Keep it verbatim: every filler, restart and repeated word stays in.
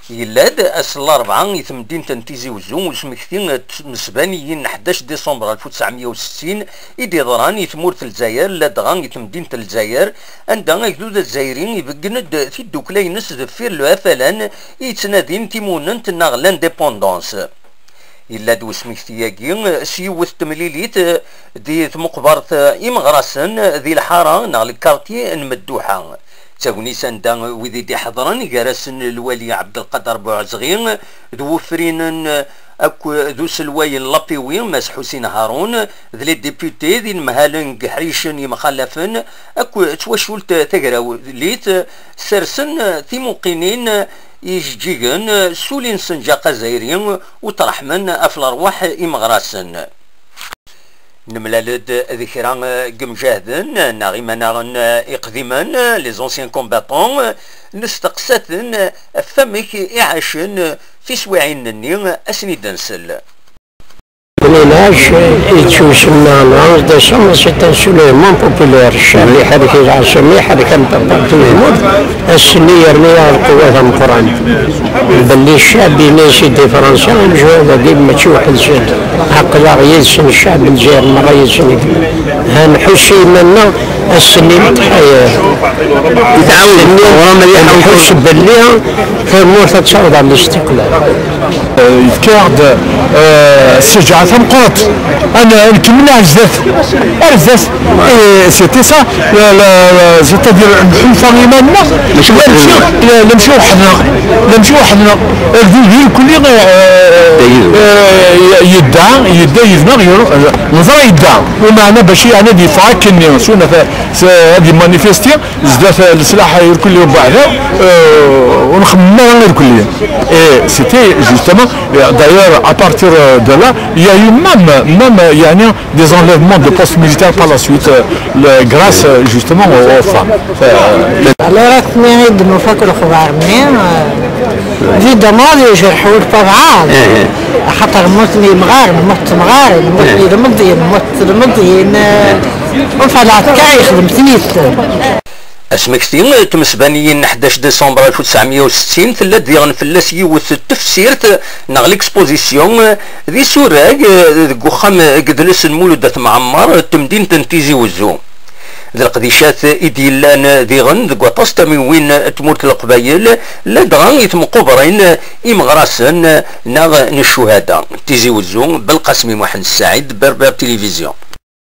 Yella-d ass n larebɛa i temdint n Tizi Wezzu usmekti n tmesbaniyin n ḥdac décembre alef u tesɛemya u settin i d-iḍran i tmurt n Lezzayer, ladɣa i temdint n Lezzayer, anda agdud azzayri ibeggen-d tiddukla-ines deffir le F L N i yettnadin timunent neɣ l'indépendance. Yella-d usmekti-agi s yiwet temlilit di tmeqbert imeɣrasen di lḥara neɣ lkarti n Medduḥa. D tagnit anda wid i d-iḥeḍren, gar-asen lwali Ɛebdelqader Buɛezɣi, d wufrinen akk d uselway n l'A P W, Mass Ḥusin Harun, d les députés, d inemhalen n yeḥricen yemxalafen, akk d twacult tagrawlit, sersen timuqinin ijeǧǧigen s ul-nsen ǧaq azayri u ṭreḥmen ɣef lerwaḥ imeɣrasen. Nemlal-d d kra n yemjahden neɣ imanaɣen iqdimen, les anciens combattants, nesteqsa-ten ɣef wamek i ɛacen tiswiɛin-nni ass-nni d-nsel. Linac yettwasemma le onze décembre, c'est un soulèvement populaire. Ccɛeb iḥerrek lɛaṣima, iḥerrek un peu partout lmut. Ass-nni yerna-yaɣ lqewwa tameqqrant. Belli ccɛeb yenna-yas i Ddi Fransa, amzun dagi mačči weḥd-sen. Aql-aɣ yid-sen, ccɛeb n Lezzayer merra yid-sen. Ha nḥuss i yiman-nneɣ ass-nni n tḥayar. Ass-nni nḥuss belli tamurt ad taweḍ ɣer listiqlal. Yefka-aɣ-d, eh, sseǧɛa tameqqrant. Ad n-, ad nkemmel ar zdat. Ar zdat. Et c'était ça, la, la, la, c'est-à-dire, nḥulfa iman-nneɣ, la, la, la, mci weḥd-neɣ. La, mci weḥd-neɣ. Agdud irkelli, eh, eh, yedda, yedda yid-neɣ, neẓra yedda. Umeɛna bac yeɛni ad yeffeɣ akkenni, s, s, ad yemmanifesti, zdat leslaḥ irkelli ubeɛda, eh, ur nxemmem ara irkelli. Et c'était justement, d'ailleurs, à partir de là, il y a eu même, même, يعني, des enlèvements de postes militaires par la suite, euh, le, grâce, euh, justement aux, aux femmes. Euh, Alors, akken i d-nufa akk lexbar-nni, euh, évidemment, ad yejreḥ wul n baba. Axaṭer mmuten yemɣaren, mmut temɣarin, mmuten ilmeḍyen, mmut telmeḍyin, euh, enfin, lɛesker yexdem-ten-id. Asmekti n tmesbaniyin n ḥdac décembre alef u tesɛemya u settin tella-d diɣen fell-as yiwet n tefsirt neɣ l'exposition di Surag, deg uxxam n yedles n Mulud At Mɛemmer n temdint n Tizi Wezzu. D leqdicat i d-yellan diɣen deg waṭas tamiwin n tmurt n Leqbayel, ladɣa i temqubrin imeɣrasen neɣ n ccuhada. Tizi Wezzu, Belqasmi Muḥend Saɛid, Berbère Télévision.